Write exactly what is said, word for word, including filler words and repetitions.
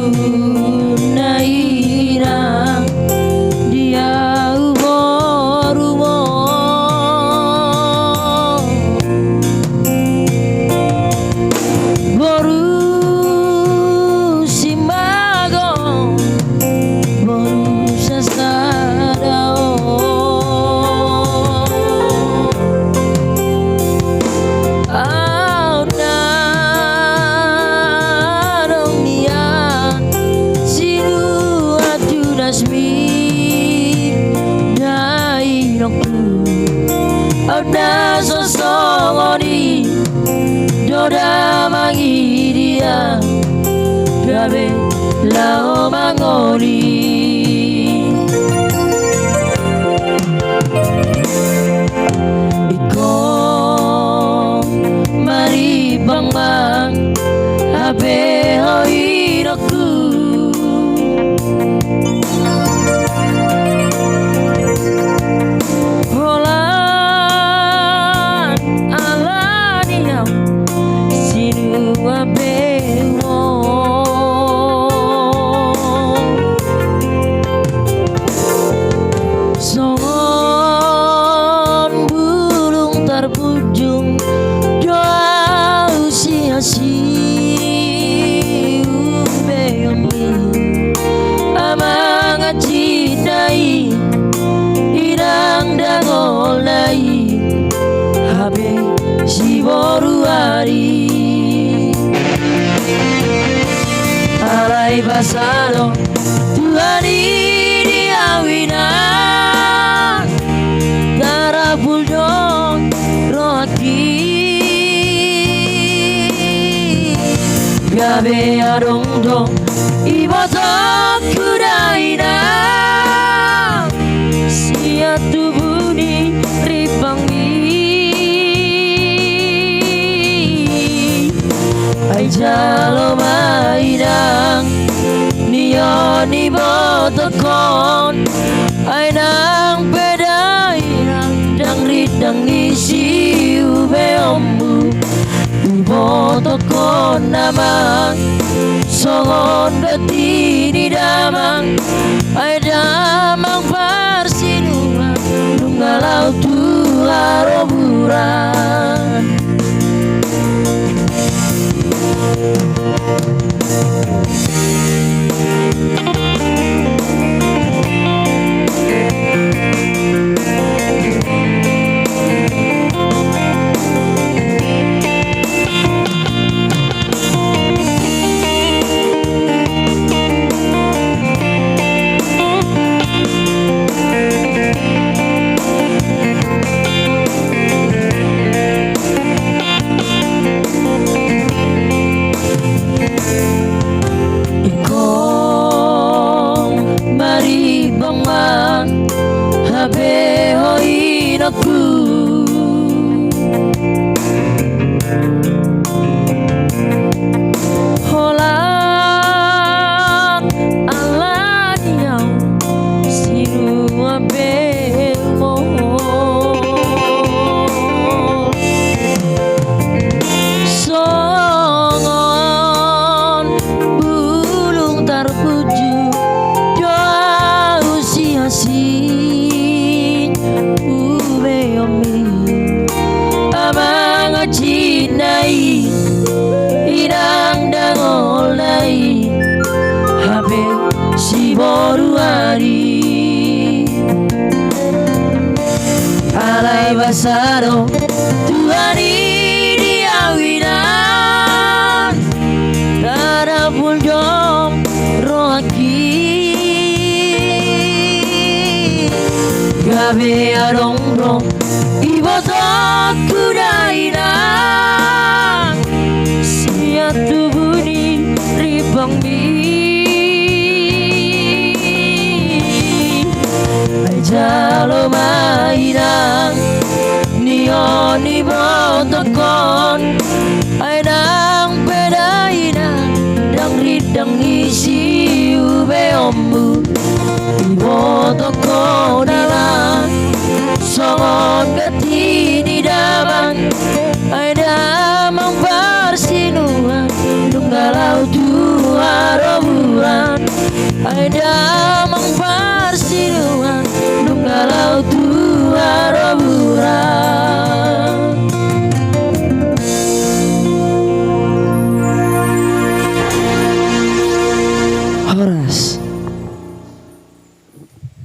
Lungun na inang di ahu borumu. Boru Simago, boru sasada on. Ahu na adong nian sinua tunasmi dainongku. Ahu na so songon i do damang i dia, gabe laho mangoli. Ingkon marimbang ma hape ho inongku. Holan alani ahu sinua be ho. Songon bulung tarpunjung do ahu sian siubeonmi. Amang anjing na i, inang dangol na i, hape siboru ari. Alai basa do Tuhan i di ahu inang, tarapul do rohangki. Gabe adong do ibotongku dainang sian tubu ni rimbangmi. Ai jalo ma inang ni on ibotongkon, ai nang pe dainang dang rindang ni siubeonmu. Ibotongkon amang songon gati ni damang, ai damang parsinuan nunga laho tu haroburan. Ingkon marimbang ma hape ho inongku. Holan alani ahu sinua be ho. Songon bulung tarpunjung do ahu sian siubeonmi. Amang anjing na i, inang dangol na i, hape siboru ari. Alai basa do Tuhan i di ahu inang, tarapul do rohangki. Gabe adong do ibotongku dainang sian tubu ni rimbangmi. Ai jalo ma inang ni on ibotongkon, ai nang pe dainang dang rindang ni si